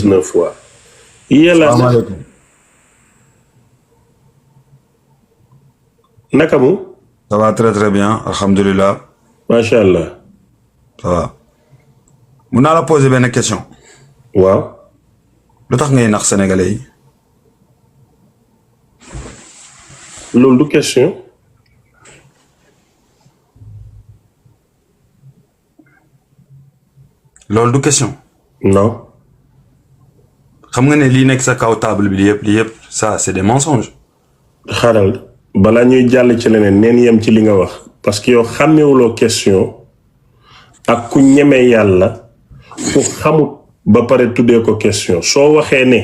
99 fois. Yàlla naka mu. Ça va très très bien, alhamdulillah. Macha allah. Ça va. Mun naa la poser benn question. waaw. lu tax ngay nax sénégalais yi. loolu du question. loolu du question. non. xam nga ne lii nekk sa kaw table bi lii yëpp ça c'est des mensonges. xaaral balaa ñuy jàll ci leneen neen yem ci li nga wax parce que yow xàmmewuloo question ak ku ñeme yàlla ku xamut ba pare tuddee ko question soo waxee ne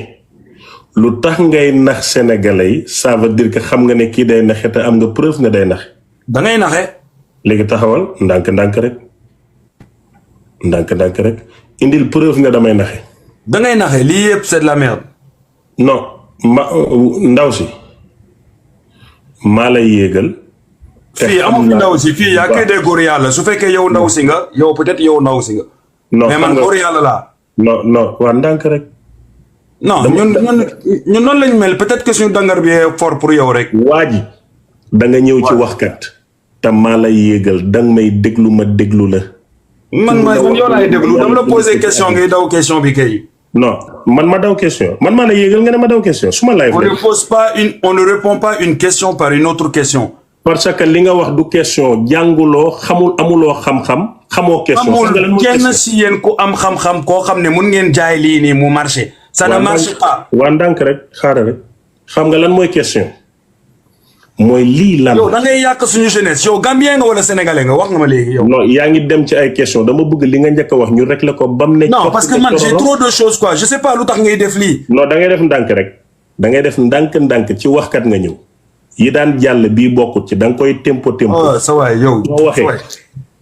lu tax ngay nax sénégalais yi ça veut dire que xam nga ne kii day naxe te am nga preuve nga day naxe. da ngay naxe. léegi taxawal ndànk-ndànk rek indil preuve nga damay naxe. da ngay naxe lii yëpp c'est de la merde. non ndaw si maa lay yéegal. fii amu fi ndaw si fii yaa koy dee góor yàlla su fekkee yow ndaw si nga yow peut-être yow ndaw si nga. non mais man góor yàlla laa. non waa ndànk rek. non ñun noonu lañ mel peut-être que suñu dangar bi fort pour yow rek. waa ji da nga ñëw ci waxkat. te maa lay yéegal danga may déglu ma déglu la. man yow laay déglu dama la poser question ngay daw question bi kay. non man ma daw question man maa la yéegal nga ne ma daw question su ma lay. on ne répond pas une question par une autre question. parce que li nga wax du question jànguloo amuloo xam-xam. xamoo question amul kenn si yéen ku am xam-xam koo xam ne mun ngeen jaay lii nii mu marché. ça ne marche pas. waa ndànk rek xaaral rek xam nga lan mooy question. mooy lii lan. yow da ngay yàq suñu jeunesse yow Gambien nga wala Sénégalais nga wax nga ma léegi yow. non yaa ngi dem ci ay question dama bëgg li nga njëkk a wax ñu régler ko bam ne. non parce que man j'ai trop de choses quoi je sais pas lu tax ngay def lii. non da ngay def ndànk rek da ngay def ndànk ci waxkat nga ñëw. yi daan jàll bii bokkut ci da nga koy tempo. oh sa waay yow. moo waxee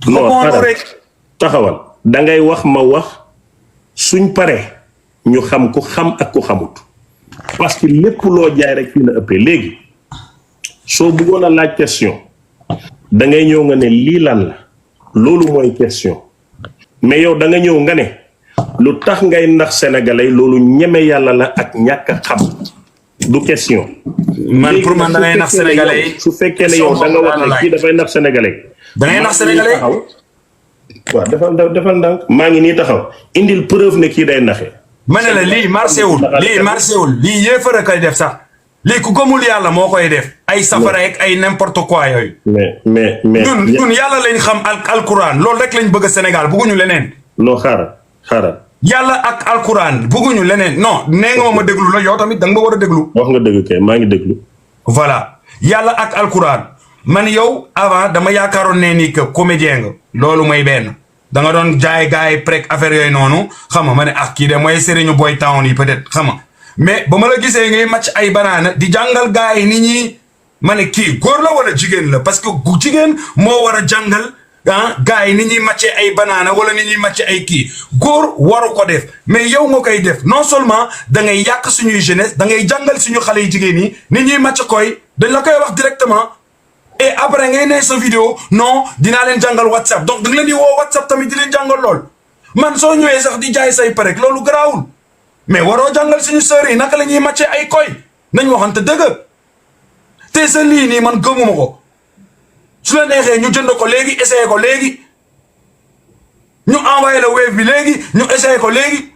non xaaral taxawal da ngay wax ma wax suñ paree ñu xam ku xam ak ku xamut. parce que lépp loo jaay rek fii la ëppee léegi. soo bëggoon a laaj question da ngay ñëw nga ne lii lan la loolu mooy question mais yow da nga ñëw nga ne lu tax ngay nax sénégalais loolu ñeme yàlla la ak ñàkk a xam du question. man pour man da ngay nax sénégalais su fekkee ne yow da nga wax ne kii dafay nax sénégalais. da ngay nax sénégalais waaw defal ndànk maa ngi nii taxaw indil preuve ne kii day naxe. ma ne la lii marché wul lii yéefar a koy def sax. lii ku gëmul yàlla moo koy def ay safara ak ay n'importe quoi yooyu. mais ñun yàlla lañ xam alquran loolu rek lañ bëgg Sénégal bëgguñu leneen. non xaaral. yàlla ak alquran bëgguñu leneen non nee nga ma déglu la yow tamit da nga ma war a déglu. wax nga dëgg kay maa ngi déglu. voilà yàlla ak alquran man yow avant dama yaakaaroon ne ni que comédien nga loolu mooy benn da nga doon jaay gars yi prek affaire yooyu noonu xam nga ma ne ah kii de mooy Serigne Boy Town yi peut-être xam nga mais ba ma la gisee ngay màcc ay banaana di jàngal gars yi nit ñi ma ne kii góor la wala jigéen la parce que gu jigéen moo war a jàngal gars yi ni ñuy màccee ay banaana wala ni ñuy màccee ay kii góor waru ko def mais yow nga koy def non seulement da ngay yàq suñuy jeunesse da ngay jàngal suñu xale yu jigéen yi ni ñuy màcc koy dañ la koy wax directement et après ngay ne sa vidéo non dinaa leen jàngal WhatsApp donc da nga leen di woo WhatsApp tamit di leen jàngal lool man soo ñëwee sax di jaay say parek loolu garaawul mais waroo jàngal suñu sœurs yi naka la ñuy màccee ay koy nañ waxante dëgg te sa lii nii man gëmuma ko su la neexee ñu jënd ko léegi essayé ko léegi ñu envoyé la wave bi léegi ñu essayé ko léegi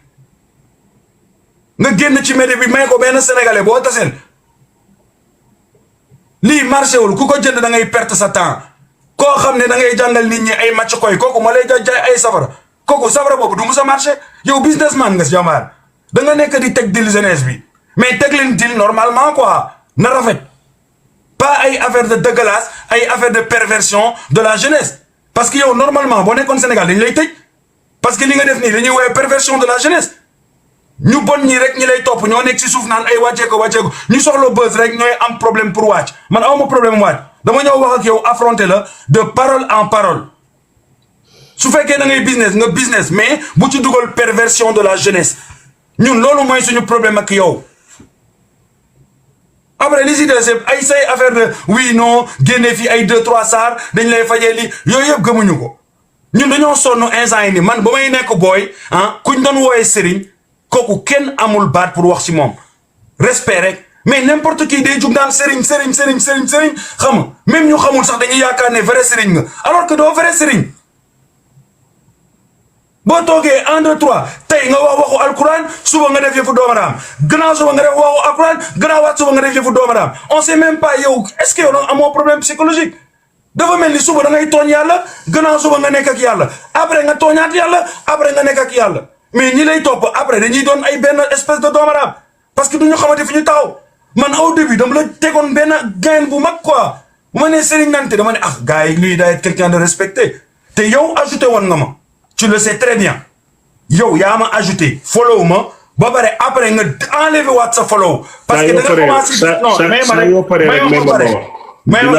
nga génn ci média bi may ko benn sénégalais boo taseel lii marché wul ku ko jënd da ngay perte sa temps koo xam ne da ngay jàngal nit ñi ay màcc koy kooku ma lay jaay ay safara kooku safara boobu du musa marché yow businessman nga si jàmbaar da nga nekk di teg dil jeunesse bi mais teg leen dil normalement quoi na rafet pas ay affaire de dégueulasse ay affaire de perversion de la jeunesse parce que yow normalement boo nekkoon Sénégal dañu lay tëj parce que li nga def nii dañuy woowee perversion de la jeunesse ñu bon ñi rek ñi lay topp ñoo nekk si suuf naan ay wàccee ko ñu soxla buzz rek ñooy am problème pour wàcc man awma problème wàcc dama ñëw wax ak yow affronter la de parole en parole su fekkee da ngay business nga business mais bu ci dugal perversion de la jeunesse ñun loolu mooy suñu problème ak yow après li si des ay say affaire de oui non génne fii ay 2-3 saar dañ lay fajee li yooyu yëpp gëmuñu ko ñun dañoo sonn instant yi ni man ba may nekk booy kuñ doon wooyee Serigne kooku kenn amul baat pour wax si moom respect rek mais n'importe qui day jug naan sëriñ xam nga même ñu xamul sax dañuy yaakaar ne vrai sëriñ nga alors que doo vrai sëriñ boo toogee 1 2 3 tey nga wax waxu alquran suba nga def yëfu doomadaam gannaaw suba nga def waxu alquran gannaaw waat suba nga def yëfu doomadaam on sait même pas yow est-ce que yow amoo problème psychologique dafa mel ni suba da ngay tooñ yàlla gannaaw suba nga nekk ak yàlla après nga tooñaat yàlla après nga nekk ak yàlla mais ñi lay topp après dañuy doon ay benn espèce de doomadaam parce que duñu xamante fi ñu taxaw man au début dama la tegoon benn gain bu mag quoi bu ma nee Serigne Nante dama ne ah gars yi lui daa être quelqu'un de respecté te yow ajouté woon nga ma tu le sais très bien yow yaa ma ajouté follow ma ba pare après nga enlevé waat sa follow. parce que da nga commencé non mais ma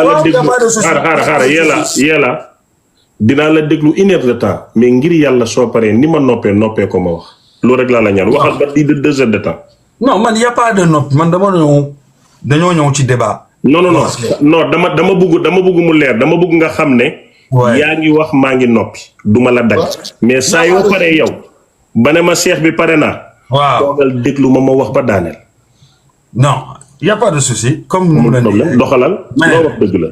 yàlla dinaa la déglu 1 heure de temps mais ngir yàlla soo paree ni ma noppee ko ma wax loolu rek laa la ñaan waxal ba di 2 heures de temps. non man y a pas de nopp man dañoo ñëw ci débat. non dama bëgg mu leer dama bëgg nga xam ne. yaa ngi wax maa ngi noppi duma la dagg. mais saa yoo paree yow ba ne ma seex bi pare naa. waaw toogal déglu ma wax ba daaneel. non y a pas de souci. comme mu la doxalal. loo wax dëgg la.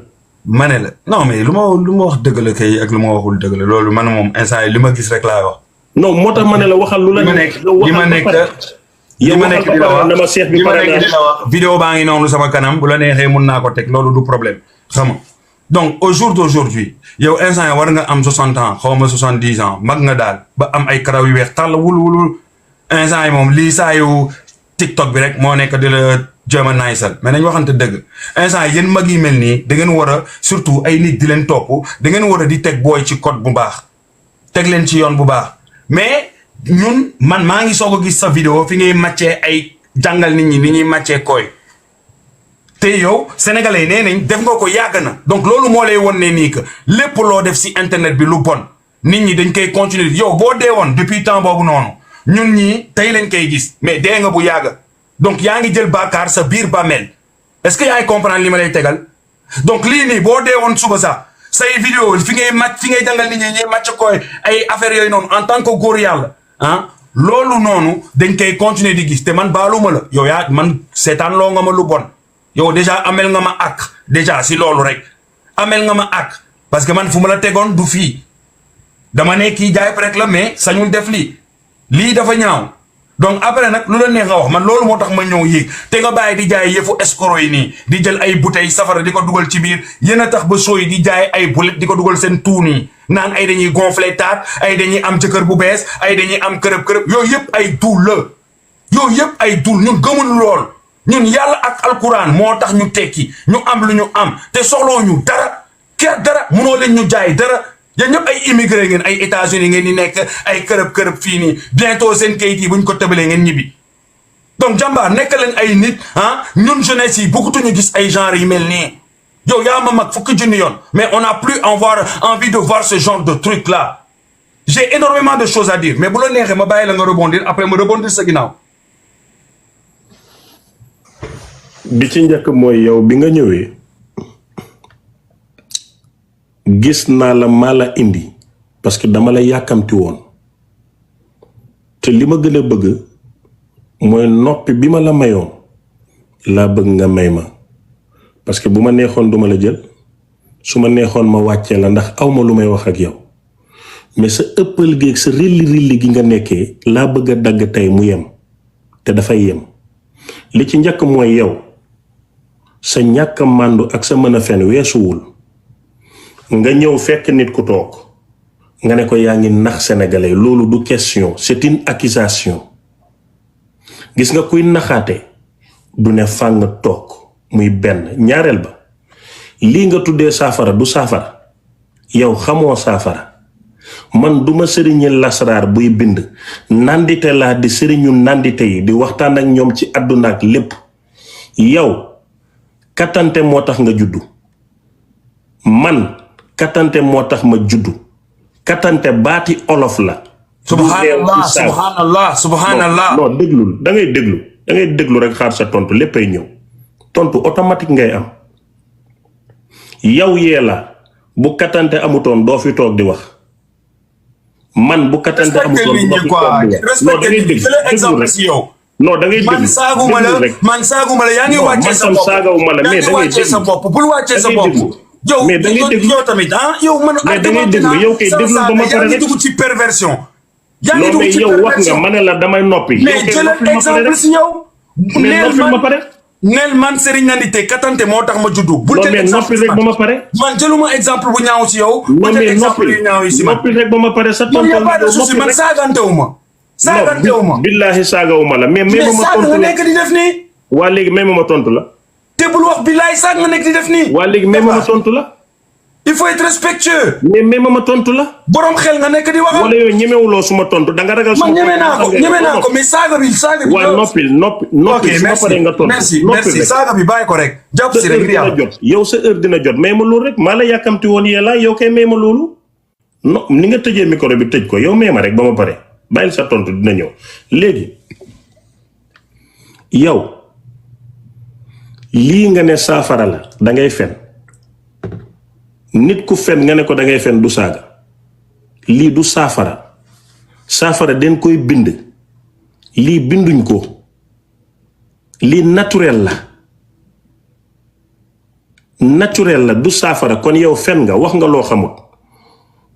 ma ne la non mais lu ma wax dëgg la kay ak lu ma waxul dëgg la loolu man moom instant yi li ma gis rek laay wax. non moo tax ma ne la waxal lu la. li ma nekk di la wax vidéo baa ngi noonu sama kanam bu la neexee mun naa ko teg loolu du problème xam nga donc au jour d'aujourd'hui yow instant yi war nga am 60 ans xaw ma 70 ans mag nga daal ba am ay karaw yu weex tàll wul instant yi moom lii saa yu TikTok bi rek moo nekk di la jéem a naysal mais nañ waxante dëgg instant yi yéen mag yi mel nii da ngeen war a surtout ay nit di leen topp da ngeen war a di teg booy ci code bu baax teg leen ci yoon bu baax mais ñun man maa ngi soog a gis sa vidéo fi ngay màccee ay jàngal nit ñi ni ñuy màccee koy te yow sénégalais nee nañ def nga ko yàgg na donc loolu moo lay won ne nii que lépp loo def si internet bi lu bon nit ñi dañ koy continuer yow boo dee woon depuis temps boobu noonu ñun ñii tey lañ koy gis mais dee nga bu yàgg donc yaa ngi jël bàkkaar sa biir bàmmeel est-ce que yaa ngi comprendre li ma lay tegal donc lii nii boo dee woon suba sax say vidéo fi ngay jàngal nit ñi ñuy màcc koy ay affaires yooyu noonu en tant que góor yàlla ah loolu noonu dañ koy continuer di gis te man baaluma la yow yaa man seetaan loo nga ma lu bon yow déjà amel nga ma ak déjà si loolu rek amel nga ma ak parce que man fu ma la tegoon du fii dama ne kii jaay rek la mais sañul def lii dafa ñaaw donc après nag lu la neex nga wax man loolu moo tax ma ñëw yéeg te nga bàyyi di jaay yëfu escroc yi nii di jël ay bouteilles safara di ko dugal ci biir yéen a tax ba sooy di jaay ay boulet di ko dugal seen tuun yi naan ay dañuy gonfler taat ay dañuy am jëkkër bu bees ay dañuy am kërëb yooyu yëpp ay duul la yooyu yëpp ay duul ñun gëmul lool ñun yàlla ak alquran moo tax ñu tekki ñu am lu ñu am te soxloo ñu dara dara mënoo leen ñu jaay dara yéen ñëpp ay immigré ngeen ay États-Unis ngeen di nekk ay kërëb fii nii bientôt seen kayit yi buñ ko tëbalee ngeen ñibbi donc jàmbaar nekk leen ay nit ah ñun jeunesse yi bëggatuñu gis ay genre yi mel nii yow yaa ma mag fukki junni yoon mais on n'a plus envie de voir ce genre de truc là j'ai énormément de choses à dire mais bu la neexee ma bàyyi la nga rebondir après ma rebondir sa ginnaaw. bi ci njëkk mooy yow bi nga ñëwee gis naa la maa la indi parce que dama la yàkkamti woon te li ma gën a bëgg mooy noppi bi ma la mayoon laa bëgg nga may ma parce que bu ma neexoon duma la jël su ma neexoon ma wàccee la ndax awma lu may wax ak yow mais sa ëppal géeg sa rilli gi nga nekkee laa bëgg a dagg tey mu yem te dafay yem li ci njëkk mooy yow sa ñàkk màndu ak sa mën a fen weesuwul nga ñëw fekk nit ku toog nga ne ko yaa ngi nax sénégalais loolu du question c'est une accusation gis nga kuy naxaate du ne fàng toog muy benn ñaareel ba lii nga tuddee saafara du saafara yow xamoo saafara man duma sëriñi lasraar buy bind nandite laa di sëriñu nandite yi di waxtaan ak ñoom ci àdduna ak lépp yow katante moo tax nga juddu man katante moo tax ma juddu katante baati olof la. subhanallah non déglul da ngay déglu rek xaar sa tontu léppay ñëw tontu automatique ngay am yow yee la bu katante amutoon doo fi toog di wax man bu katante amutoon du ma fi toog di wax. Non da ngay dégg exemple si yow. non da ngay dégg man saaguma la yaa ngi wàccee sa bopp saagawuma la mais da ngay dégg sa bopp bul wàccee sa bopp. yow mais da ngay dégg yow tamit yow man. mais da ngay dégg yow kay déglu ba ma pare yaa ngi rek. dugg ci perversion. yaa ngi non dugg mais ci yow wax nga perversion ma ne la damay noppi. mais jëlal exemple si yow. mais noppi ma pare. neel man Serigne Nandité katante moo tax ma juddu. bul jël exemple noppi rek ba ma pare. man jëluma exemple bu ñaaw si yow. non mais exemple yu ñaaw yi si man noppi rek ba ma pare sa tonton. non y a pas de souci man saagantewuma ma. billahi saagawuma la mais même ma tontu nga nekk di def nii. waa léegi même ma tontu la. te bul wax billahi saag nga nekk di def nii. waa léegi même ma tontu la. il faut être respectueux. mais même ma tontu la. borom xel nga nekk di waxal. wala yow ñemewuloo suma tontu da nga ragal. man ñeme naa ko mais saaga bi. waa noppi su ma paree nga tontu. merci saaga bi bàyyi ko rek. jàpp si rek dina jot yow sa heure dina jot may ma loolu rek maa la yàkkamti woon yee yow kay may ma loolu. non ni nga tëjee micro bi tëj ko yow may ma rek ba ma pare bàyyil sa tontu dina ñëw léegi yow lii nga ne saafara la da ngay fen nit ku fen nga ne ko da ngay fen du saaga lii du saafara den koy bind lii binduñ ko lii naturel la du saafara kon yow fen nga wax nga loo xamut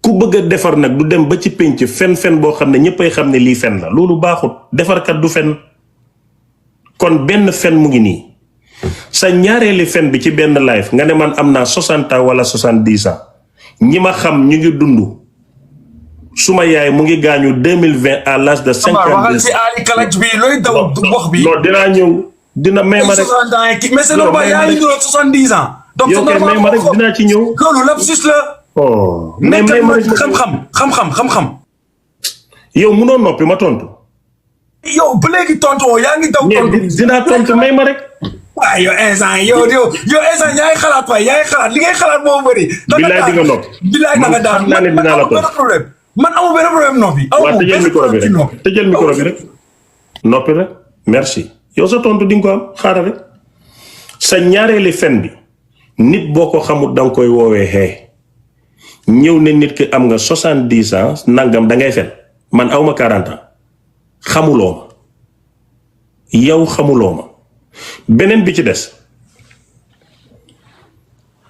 ku bëgg a defar nag du dem ba ci pénc fen boo xam ne ñëppay xam ne lii fen la loolu baaxut defarkat du fen kon benn fen mu ngi nii sa ñaareeli fen bi ci benn live nga ne man am naa 60 ans wala 70 ans ñi ma xam ñu ngi dund suma yaay mu ngi gaañu 2020 à l'âge de 52 waxal ci Ali Kalaj bi looy daw wax bi. non dinaa ñëw dina may ma rek 60 ans mais c'est normal yaa ngi doon 70 ans. donc yow kay may ma rek dinaa ci ñëw. loolu lapsus la. oh mais may ma rek xam-xam. yow munoo noppi ma tontu. yow ba léegi tontu woo yaa ngi daw. tontu dinaa tontu may ma rek. waaw yow instant yow instant yaa ngi xalaat waay yaa ngi xalaat li ngay xalaat moo bëri. bilaay di nga noppi. bilaay da nga daan xam naa ne dinaa la tontu. man amul benn problème noppi. waaw tëjal micro bi rek noppi rek merci yow sa tontu di nga ko am xaaral rek sa ñaareeli fen bi nit boo ko xamul danga koy woowee xee ñëw ne nit ki am nga 70 ans nangam da ngay fen man awma 40 ans xamuloo ma yow xamuloo ma beneen bi ci des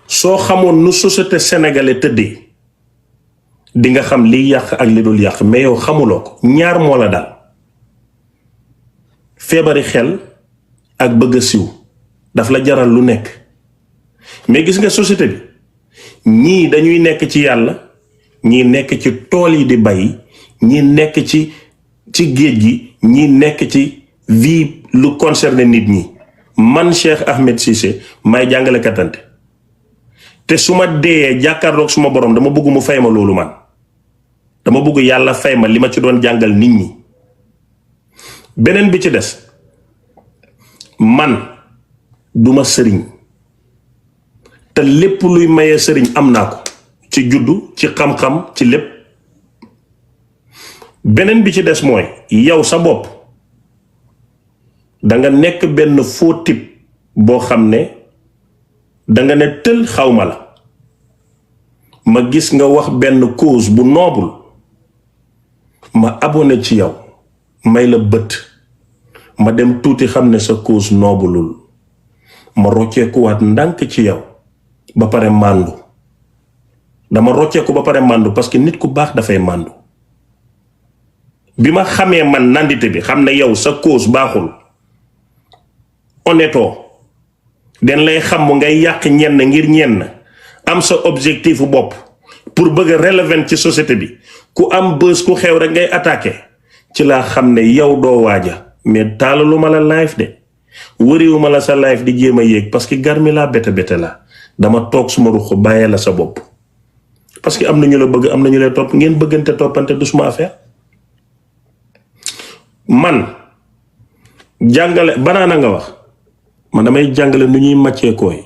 soo xamoon nu société sénégalais tëddee di nga xam liy yàq ak li dul yàq mais yow xamuloo ko ñaar moo la daal feebari xel ak bëgg a siw daf la jaral lu nekk mais gis nga société bi ñii dañuy nekk ci yàlla ñii nekk ci tool yi di bay ñii nekk ci géej gi ñii nekk ci vie lu concerné nit ñi man Cheikh Ahmed Cissé may jàngale katante te su ma deeyee jàkkaarloog suma borom dama bëgg mu fay ma loolu man dama bëgg yàlla fay ma li ma ci doon jàngal nit ñi beneen bi ci des man duma sëriñ te lépp luy maye sëriñ am naa ko ci juddu ci xam-xam ci lépp beneen bi ci des mooy yow sa bopp danga nekk benn faux type boo xam ne danga ne tël xawma la ma gis nga wax benn cause bu noble ma abonné ci yow may la bët ma dem tuuti xam ne sa cause noobulul ma rocceekuwaat ndànk ci yow ba pare màndu dama rocceeku ba pare màndu parce que nit ku baax dafay màndu bi ma xamee man nandite bi xam ne yow sa cause baaxul honnêto den lay xam ngay yàq ñenn ngir ñenn am sa objectif bopp pour bëgg a relevant ci société bi ku am bës ku xew rek ngay attaqué ci laa xam ne yow doo waaja mais taalalu ma la live de wëriwu ma la sa live di jéem a yéeg parce que garmi laa bete la dama toog suma ruq bàyyee la sa bopp parce que am na ñu la bëgg am na ñu lay topp ngeen bëggante toppante du suma affaire man jàngale banaana nga wax man damay jàngale nu ñuy màccee kooy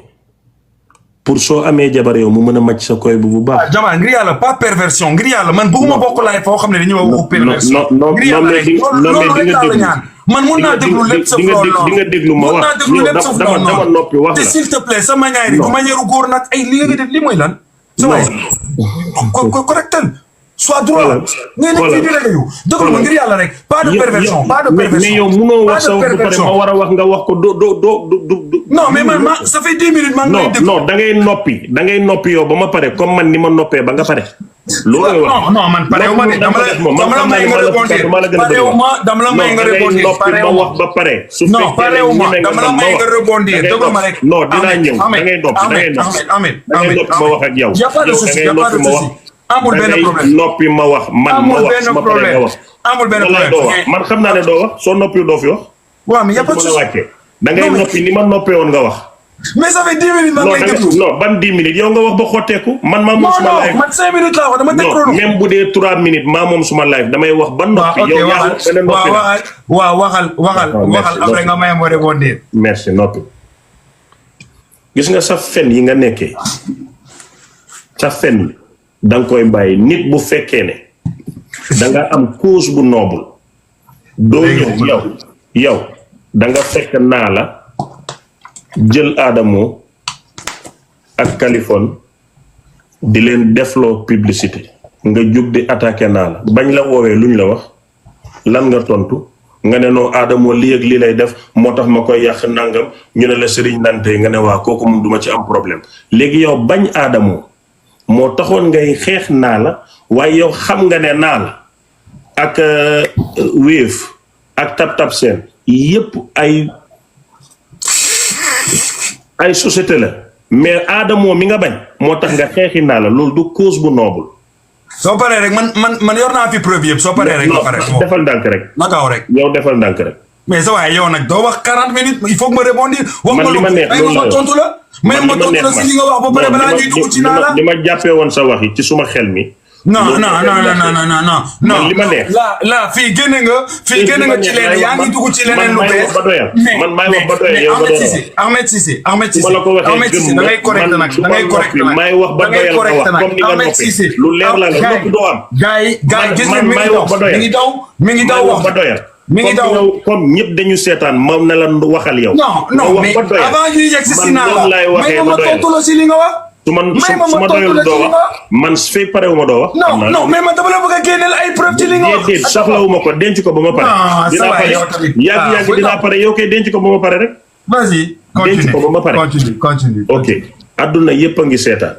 pour soo amee jabar yow mu mën a màcc sa koy bu baax. Jamaa ngir yàlla pas perversion ngir yàlla man bëgguma bokk laay foo xam ne dañuy wax perversion. ngir yàlla rek loolu rek laa la ñaan. man mun naa déglu lépp sa loolu di nga déglu ma wax dama noppi wax la te s'il te plaît sa manière du manière góor nag ay li nga def li mooy lan. sa waay correctel soit droit. ngay nekk fii di rek yu dëggal ma ngir yàlla rek. pas de perversion pas de perversion. mais yow munoo wax sa wax ba pare ma war a wax nga wax ko do. non mais man ça fait 10 minutes man ngay déglu. non da ngay noppi yow ba ma pare comme man ni ma noppee ba nga pare. loolu wax non man pareewu ma de dama la may nga rebondir dama la may nga rebondir pareewu ma wax ba pare. su fekkee ne dama la may nga rebondir déglu ma rek. non dinaa ñëw da ngay noppi ma wax ak yow. y a pas de souci y a pas de souci. amul benn problème noppi ma wax man ma wax sama pare nga wax. amul benn problème man xam naa ne doo wax soo noppi doo fi wax. waaw mais y a pas de souci da ngay noppi ni ma noppee woon nga wax. mais ça fait 10 minutes man ngay déglu. non ban 10 minutes yow nga wax ba xotteeku. man maa moom suma live man 5 minutes laa wax dama teg chrono. même bu dee 3 minutes maa moom suma live damay wax ba noppi. yow yaa beneen noppi la waaw waxal après nga may ma rebondir. merci noppi. gis nga sa fen yi nga nekkee sa fen yi da nga koy bàyyi nit bu fekkee ne da nga am cause bu noble. doo ñëw yow da nga fekk naa la. jël Adamo ak Kaliphone di leen defloo publicité nga jug di attaqué naa la bañ la woowee luñ la wax lan nga tontu nga ne noo Adamo lii ak lii lay def moo tax ma koy yàq nangam ñu ne la Serigne Nante nga ne waa kooku moom duma ci am problème léegi yow bañ Adamo moo taxoon ngay xeex naa la waaye yow xam nga ne naa la ak Wave ak Tap Seen yépp ay société la mais Adamo mi nga bañ moo tax nga xeexi naa la loolu du cause bu noble. soo paree rek man yor naa fi preuve yëpp soo paree rek. defal ndànk rek. nakaw rek. yow defal ndànk rek. mais sa waay yow nag doo wax 40 minutes il faut que ma rebondir. man li ma neex loolu la wax ma tontu la. mais ma tontu la si li nga wax ba pare balaa ñuy dugg ci naa la. li ma jàppee woon sa wax yi ci suma xel mi. non li ma neex la fii génne nga ci leneen yaa ngi dugg ci leneen lu bees man maay wax ba doyal yow ba doyal Ahmed Cissé da ngay correct nag maay wax ba doyal nga wax comme ni nga noppi lu leer la nga noppi doo am gaay gis nga maay wax ba doyal mi ngi daw wax ba doyal mi ngi daw comme ñëpp dañu seetaan moom na la waxal yow non mais avant ñuy yegg si naa la may ma tontu la si li nga wax su ma doyul doo wax man fay parewuma doo wax. non mais man dama la bëgg a génneel ay preuve ci li nga wax. déedéet soxlawuma ko denc ko ba ma pare. dinaa pare yàgg dinaa pare yow kay denc ko ba ma pare rek. vas-y denc ko ba ma pare. continue. ok adduna yëpp a ngi seetaan.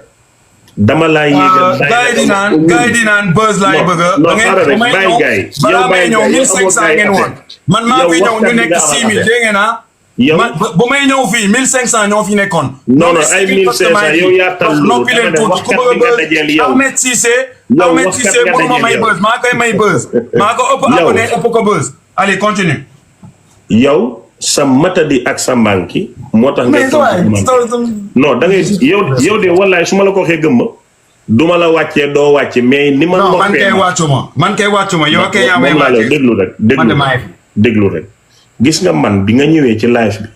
dama laa yéegal. gars yi di naan buzz laay bëgg a. non xaaral rek bàyyi gars yi. balaa may ñëw 1500 ngeen woon. man maa fi ñëw ñu nekk 6000 dégg ngeen ah. yow bu may ñëw fii 1500 ñoo fi nekkoon. non ay 1500 yow yaa tal loolu noppi leen tuuti ku bëgg a buzz Ahmed Cissé pour ma may buzz maa koy may buzz. maa ko ëpp abonné ëpp ko buzz. allez continue. yow sa matadi ak sa manki moo tax ngay non da ngay yow de wallaay su ma la ko waxee gëm ma duma la wàccee doo wàcce mais ni ma noppee man kay wàccuma yow kay yaa may wàccee déglu rek gis nga man bi nga ñëwee ci live bi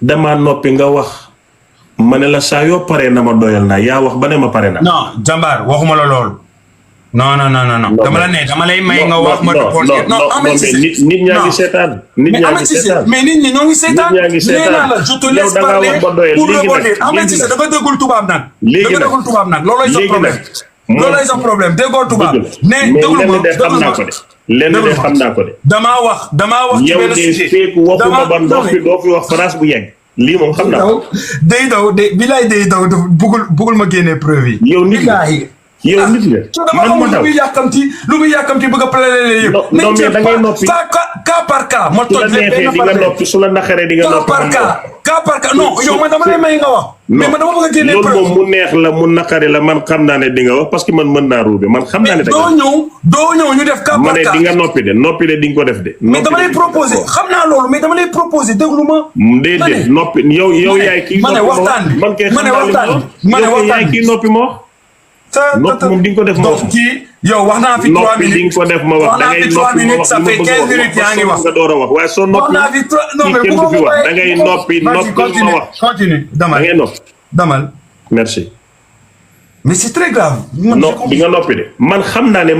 dama noppi nga wax ma ne la saa yoo paree na ma doyal naa yaa wax ba ne ma pare na. non jàmbaar waxuma la lool. non dama la ne dama lay may nga wax ma. non Ahmed Cissé nit ñaa ngi seetaan. nit ñaa ngi seetaan mais nit ñi ñoo ngi seetaan. nit ñaa ngi seetaan nee naa la je te laisse parler pour rebondir Ahmed Cissé dafa déggul tubaab nag. léegi nag loolooy sa problème. loolooy sa problème déggoo tubaab. ne déglu ma lenn de xam naa ko de. damaa wax ci benn sujet yow de feek waxuma ba ndox fi doo fi wax phrase bu yegg. lii moom xam naa ko. day daw bugul ma génnee preuve yi. yow nit nga yow nit nga. man ma daw lu muy yàkkamti bëgg a plaler yëpp. non mais da ngay noppi cas par cas. ma toj lépp benn par noppi su la naqaree di nga noppi. cas par cas non yow man dama lay may nga wax. mais man dama bëgg a génnee preuve loolu moom mu neex la mu naqari la man xam naa ne di nga wax parce que man mën naa ruube man xam naa ne. doo ñëw ñu def cas par cas. ma ne di nga noppi de di nga ko def de. mais dama lay proposé xam naa loolu mais dama lay proposé déglu ma. déedéet noppi yow yaay kii. ma ne waxtaan bi man kay xam naa yow yaay kii noppi ma wax. noppi moom di nga ko def ma wax. yow wax naa fi 3 minutes noppi di nga ko def ma wax da ngay noppi ma wax ça fait 15 minutes yaa ngi wax nga door a wax waaye soo noppi kenn du fi wax da ngay noppi ma wax continue damal da ngay noppi damal merci mais c'est très grave non di nga noppi de man xam naa ne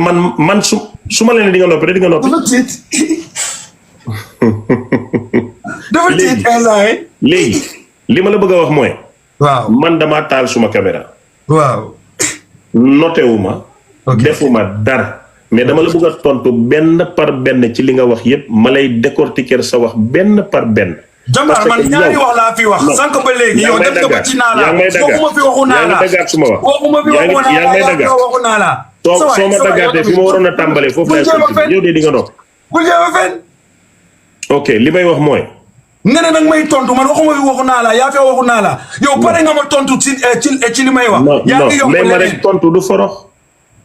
man su ma leen di nga noppi de di nga noppi léegi li ma la bëgg a wax mooy waaw man damaa taal suma caméra waaw noté wu ma defuma dara mais dama la bëgg a tontu benn par benn ci li nga wax yépp ma lay décortiquer sa wax benn par benn. Jambaar man ñaari wax laa fi wax sànq ba léegi yow def nga ba ci naa la waxuma fi waxu naa la waxuma fi waxu naa la soo ma daggaatee fi ma waroon a tàmbalee foofu lay yow de di nga dox bul jéem a fen ok li may wax mooy nga ne nag may tontu man waxuma fi waxu naa la yaa fi waxu naa la yow pare nga ma tontu ci li may wax yaa ngi yokk mais ma rek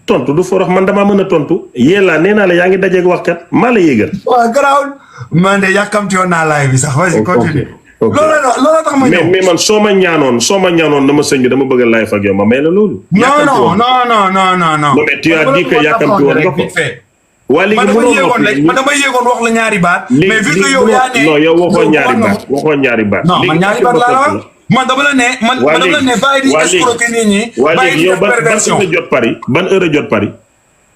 tontu du forox man damaa mën a tontu yéen nee naa la yaa ngi dajeeg waxkat maa la yéegal waaw garaawul man de yàkkamti woon naa laay bi sax vas-y continue loolu tax ma ñëw mais man soo ma ñaanoon na ma sëñ bi dama bëgg a laay fag yow ma may la loolu non mais tu as dit que yàkkamti woon nga ko waa léegi man dama yéegoon wax la ñaari baat mais vu que yow yaa ne non yow waxoo ñaari baat non man ñaari baat laa wax man dama la ne bàyyi di escroquer nit ñi bàyyi di def perversion ban heure jot Paris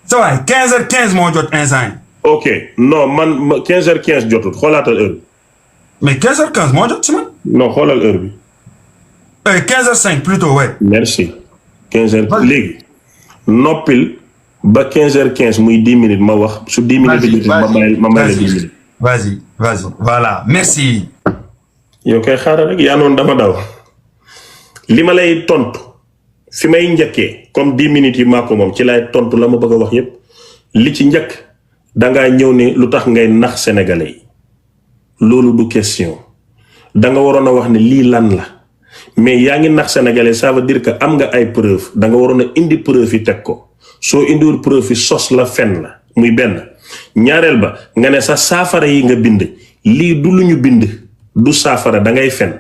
ça va 15h15 moo jot instant yi ok non man 15h15 jotul xoolaatal heure bi mais 15h15 moo jot ci man non xoolal heure bi 15h05 plutôt ouais merci 15h léegi noppil ba 15h15 muy 10 minutes ma wax su 10 minutes bi ma may la 10 minutes vas-y voilà merci yow kay xaaral rek yaa noonu dama daw li ma lay tontu fi may njëkkee comme 10 minutes yi maa ko moom ci lay tontu la ma bëgg a wax yépp li ci njëkk dangaa ñëw ne lu tax ngay nax sénégalais yi loolu du question danga waroon a wax ne lii lan la mais yaa ngi nax sénégalais ça veut dire que am nga ay preuve danga waroon a indi preuve yi teg ko soo indiwul preuve yi sos la fen la muy benn ñaareel ba nga ne sa saafara yi nga bind lii du lu ñu bind du saafara da ngay fen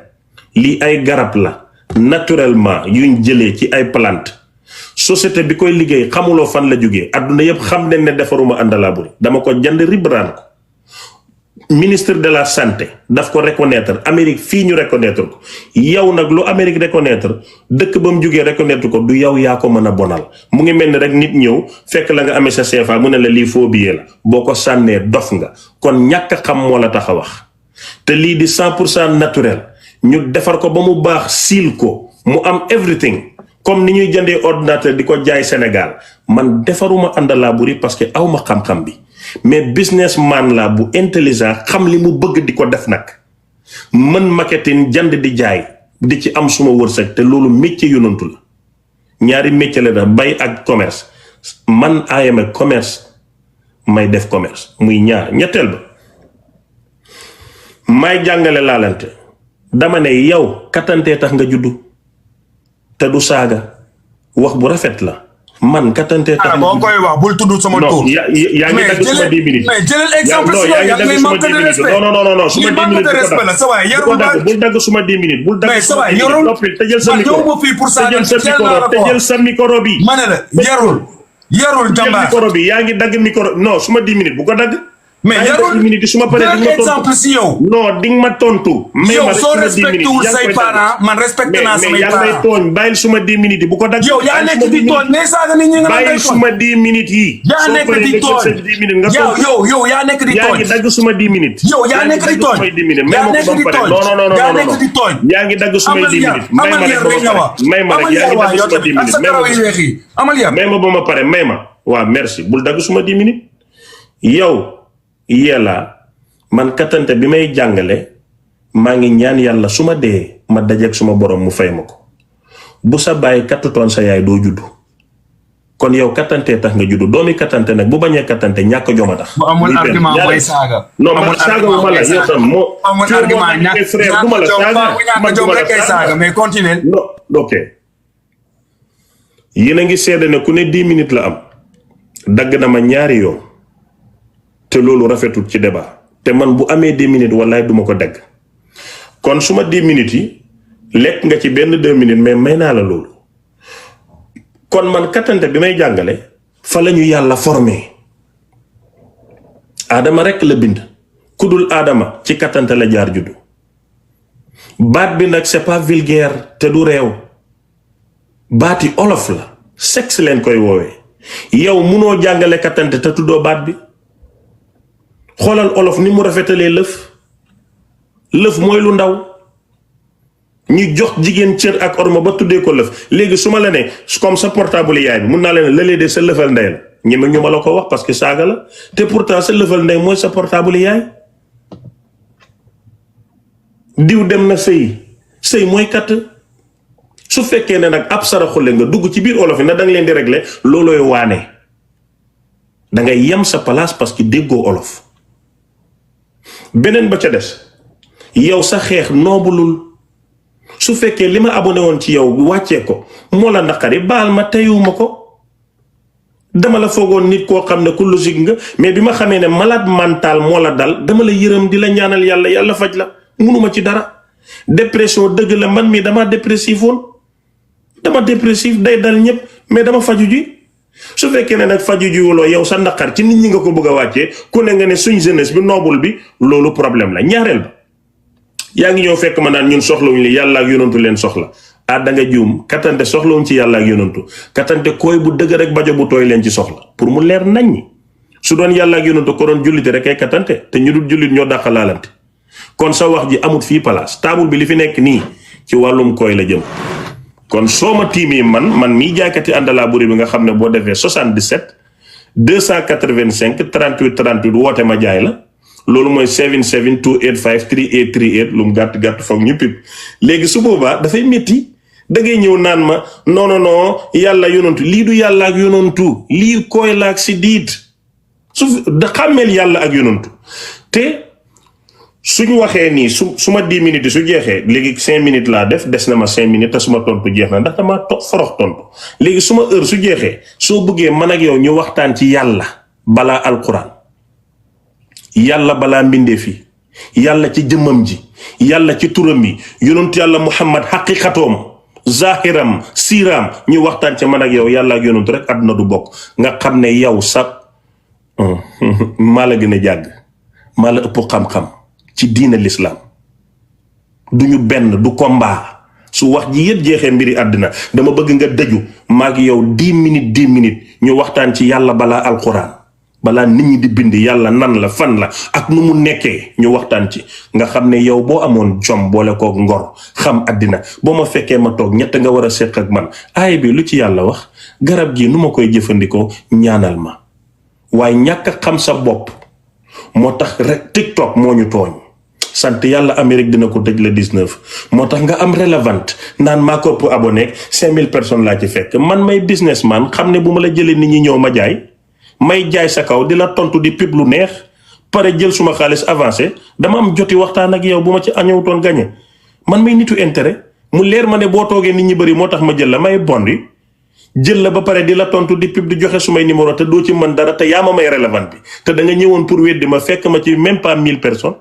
lii ay garab la naturellement yuñ jëlee ci ay plante société bi koy liggéey xamuloo fan la jógee adduna yëpp xam nañ ne defaruma àndalaa buri dama ko jënd ribraan ko ministre de la santé daf ko reconnaître Amérique fii ñu reconnaître ko yow nag lu Amérique reconnaître dëkk ba mu jógee reconnaître ko du yow yaa ko mën a bonal mu ngi mel ni rek nit ñëw fekk la nga amee sa CFA mu ne la lii faux billet la boo ko sànnee dof nga kon ñàkk a xam moo la tax a wax te lii di 100% naturel ñu defar ko ba mu baax siil ko mu am everything comme ni ñuy jëndee ordinateur di ko jaay Sénégal man defaruma àndalaa buri parce que awma xam-xam bi mais businessman la bu intelligent xam li mu bëgg di ko def nag mën marketing jënd di jaay di ci am suma wërsëg te loolu métier yonantu la ñaari métier la da bay ak commerce man ayama commerce may def commerce muy ñaar ñetteel ba may jàngale laalante dama ne yow katantee tax nga juddu te du saaga wax bu rafet la man katantee tax boo koy wax bul tudd sama tur yaa ngi dagg suma 10 minutes mais jëlal exemple si yow yaa ngi manque de respect non suma 10 minutes de respect la sa waay yarul bul dagg suma 10 minutes bul dagg sa waay yarul tëjël sa micro tëjël sa micro bi ma ne la yarul jàmbaar micro bi yaa ngi dagg micro non suma 10 minutes bu ko dagg mais yarul suma paree di nga exemple si yow non di nga ma tontu yow soo respecté wul say parents man respecté naa samay parents mais tooñ bàyyil suma 10 minutes yi bu ko dagg yow yaa nekk di tooñ ne saaga nit ñi nga bàyyil suma 10 minutes yi yaa nekk di tooñ yow yaa nekk di tooñ yaa ngi dagg suma 10 minutes yow yaa nekk di tooñ yaa nekk di tooñ yaa nekk di tooñ yaa ngi dagg suma 10 minutes amal yar rek nga wax may ma rek yaa ngi dagg suma 10 minutes amal yar may ma ba ma pare may ma waaw merci bul dagg suma 10 minutes yow yella man katante bi may jàngale maa ngi ñaan yàlla su ma dee ma dajeeg suma borom mu fay ma ko bu sa bàyyi kattutoon sa yaay doo juddu kon yow katante tax nga juddu doomi katante nag bu bañee katante ñàkk joma tax amul argument mooy saaga non man saaga wu ma la yow tam moo amul argument frère du ma la saaga mais continue non ok yéen a ngi seede ne ku ne 10 minutes la am dagg na ma ñaari yoon te loolu rafetul ci débat te man bu amee 10 minutes wallaay duma ko dagg kon suma 10 minutes yi lekk nga ci benn 2 minutes mais may naa la loolu kon man katante bi may jàngale fa la ñu yàlla formé aadama rekk la bind ku dul aadama ci katante la jaar juddu baat bi nag c'est pas vulgaire te du réew baati olof la sexe leen koy woowee yow munoo jàngale katante te tuddoo baat bi xoolal olof ni mu rafetalee lëf mooy lu ndaw ñu jox jigéen cër ak orma ba tuddee ko lëf léegi su ma la ne comme sa portable yaay bi mun naa la ne lëlee de sa lëfal ndey la ñeme ñu ma la ko wax parce que saaga la te pourtant sa lëfal ndey mooy sa portable yaay. diw dem na sëy mooy kat su fekkee ne nag ab saraxule nga dugg ci biir olof yi na da nga leen di régler loolooy waane da ngay yem sa place parce que déggoo olof. beneen ba ca des yow sa xeex noobulul su fekkee li ma abonné woon ci yow wàccee ko moo la naqari baal ma teyuma ko dama la foogoon nit koo xam ne ku logique nga mais bi ma xamee ne malade mental moo la dal dama la yërëm di la ñaanal yàlla faj la munuma ci dara. dépression dëgg la man mii dama dépressif woon dama dépressif day dal ñëpp mais dama faju ji su fekkee ne nag faju ji wuloo yow sa naqar ci nit ñi nga ko bëgg a wàccee ku ne nga ne suñ jeunesse bi noobul bi loolu problème la. ñaareel ba yaa ngi ñëw fekk ma naan ñun soxlawuñ li yàlla ak yonantu leen soxla da nga juum katante soxlawuñ ci yàlla ak yonantu katante koy bu dëgg rek bajo bu tooy leen ci soxla pour mu leer nañ su doon yàlla ak yonantu ko doon jullite rek ay katante te ñu dul jullit ñoo dàqalaalante. kon sa wax ji amut fii place taabul bi li fi nekk nii ci wàllum koy la jëm kon soo ma tiimee man mii jaaykati àndalaa buri bi nga xam ne boo defee 77 285 38 38 woote ma jaay la loolu mooy 77 285 38 38 lu mu gàtt foog ñu pip léegi su boobaa dafay métti da ngay ñëw naan ma non yàlla yonantu lii du yàlla ak yonantu lii koy la ak si diit su da xàmmeel yàlla ak yonantu te suñu waxee nii su ma 10 minutes yi su jeexee léegi 5 minutes laa def des na ma 5 minutes te su ma tontu jeex na ndax dama forox tontu léegi su ma heure su jeexee soo bëggee man ak yow ñu waxtaan ci yàlla balaa alquran yàlla balaa mbindeef yi yàlla ci jëmmam ji yàlla ci turam yi yonentu yàlla muhammad xaqiqatoom zahiram siiraam ñu waxtaan ci man ak yow yàlla ak yonentu rek àdduna du bokk nga xam ne yow sa maa la gën a jàgg maa la ëpp xam-xam ci diina l'islam duñu benn du combat su wax ji yëpp jeexee mbiri àddina dama bëgg nga dëju maag yow 10 minutes ñu waxtaan ci yàlla balaa alquran balaa nit ñi di bind yàlla nan la fan la ak nu mu nekkee ñu waxtaan ci nga xam ne yow boo amoon jom boole kook ngor xam àddina boo ma fekkee ma toog ñett nga war a séq ak man aay bi lu ci yàlla wax garab gi nu ma koy jëfandikoo ñaanal ma waaye ñàkk a xam sa bopp moo tax rek TikTok moo ñu tooñ sant yàlla Amérique dina ko tëj le 19 moo tax nga am relevant naan maa ko ëpp abonné 5000 personnes laa ci fekk man may businessman xam ne bu ma la jëlee nit ñi ñëw ma jaay may jaay sa kaw di la tontu di pib lu neex pare jël suma xaalis avancé dama am joti waxtaan ak yow bu ma ci añëwutoon gañe man may nitu intérêt mu leer ma ne boo toogee nit ñi bëri moo tax ma jël la may bondi jël la ba pare di la tontu di pib di joxe sumay numéro te doo ci mën dara te yaa ma may relevant bi te da nga ñëwoon pour weddi ma fekk ma ci même pas 1000 personnes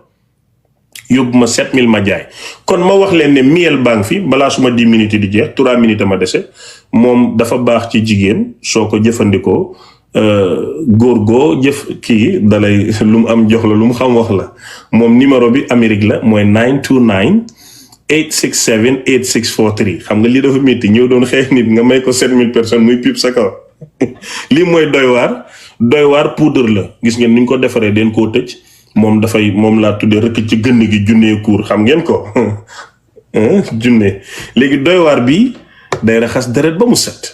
yóbbu ma 7000 ma jaay kon ma wax leen ne miel baa fi balaa suma 10 minutes di jeex 3 minutes ma dese moom dafa baax ci jigéen soo ko jëfandikoo góor goo jëf kii dalay lu mu am jox la lu mu xam wax la moom numéro bi Amérique la mooy 929 867 8643 xam nga lii dafa métti ñëw doon xeex nit nga may ko 7000 personnes muy pip sa kaw lii mooy doy waar poudre la gis ngeen ni ñu ko defaree den koo tëj moom laa tuddee rëkk ci gënn gi junnee kuur xam ngeen ko junne léegi doy waar bii day raxas deret ba mu set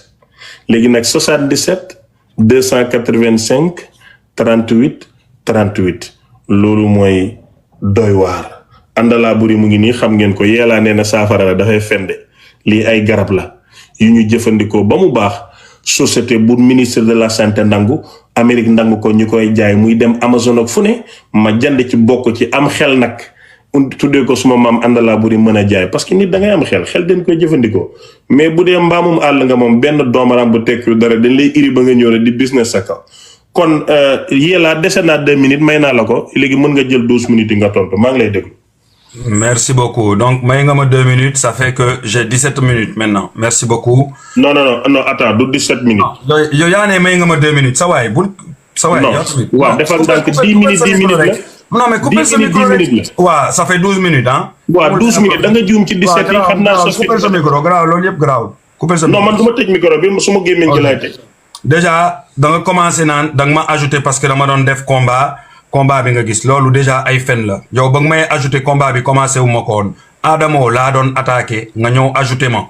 léegi nag 77 285 38 38 loolu mooy doy waar àndalaa buri mu ngi nii xam ngeen ko yeelaa nee na saafara la dafay fende lii ay garab la yu ñu jëfandikoo ba mu baax société bu ministre de la santé ndangu Amérique ndangu ko ñu koy jaay muy dem Amazon ak fu ne ma jënd ci bokk ci am xel nag tuddee ko suma maam àndalaa buri mën a jaay parce que nit da ngay am xel dañ koy jëfandikoo mais bu dee mbaamum àll nga moom benn doomaram bu tekki dara dañ lay iri ba nga ñëw rek di business sa kaw kon yéelaa dese naa 2 minutes may naa la ko léegi mën nga jël 12 minutes yi nga tontu maa ngi lay déglu. Merci beaucoup. Donc, may nga ma 2 minutes, ça fait que j'ai 17 minutes maintenant. Merci beaucoup. Non, attends, du 17 minutes. Yo yaa ne may nga ma 2 minutes. Ça va, bul. Ça va, non. Waaw, defal donc 10 minutes la. Non, mais coupez ce micro. Waaw, ça fait 12 minutes, hein. Waaw, 12 minutes. Da nga juum ci 17 yi xam naa coupez ce micro, grave, loolu yëpp grave. Coupez ce micro. Non, man duma tëj micro bi, suma gémmiñ gi laay tëj. Déjà, da nga commencé naan da nga ma ajouté parce que dama doon def combat bi nga gis loolu déjà ay fen la yow ba nga may ajouté combat bi commencé wu ma ko woon Adamo laa doon attaqué nga ñëw ajouté ma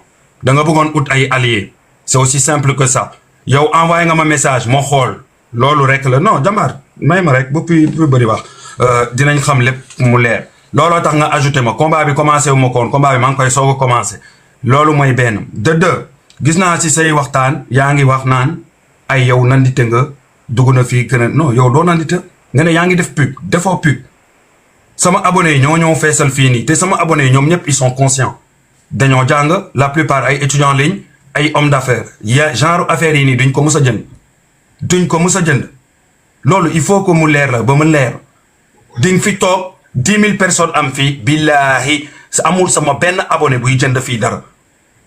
da nga bëggoon ut ay alliés c'est aussi simple que ça yow envoyé nga ma message moo xool loolu rek la non Jambar may ma rek bu bëri wax dinañ xam lépp mu leer looloo tax nga ajouté ma combat bi commencé wu ma koon combat bi maa ngi koy soog a commencé loolu mooy benn de deux gis naa si say waxtaan yaa ngi wax naan ay yow nandite nga dugg na fii gën a non yow doo nandite nga ne yaa ngi def pub defoo pub sama abonné yi ñoo feesal fii nii te sama abonné yi ñoom ñëpp ils sont conscients dañoo jàng la plupart ay étudiants ligne ay hommes d'affaires ya genre affaires yi nii duñ ko mus a jënd loolu il faut que mu leer la ba mu leer diñ fi toog 10 000 personnes am fii billaahi amul sama benn abonné buy jënd fii dara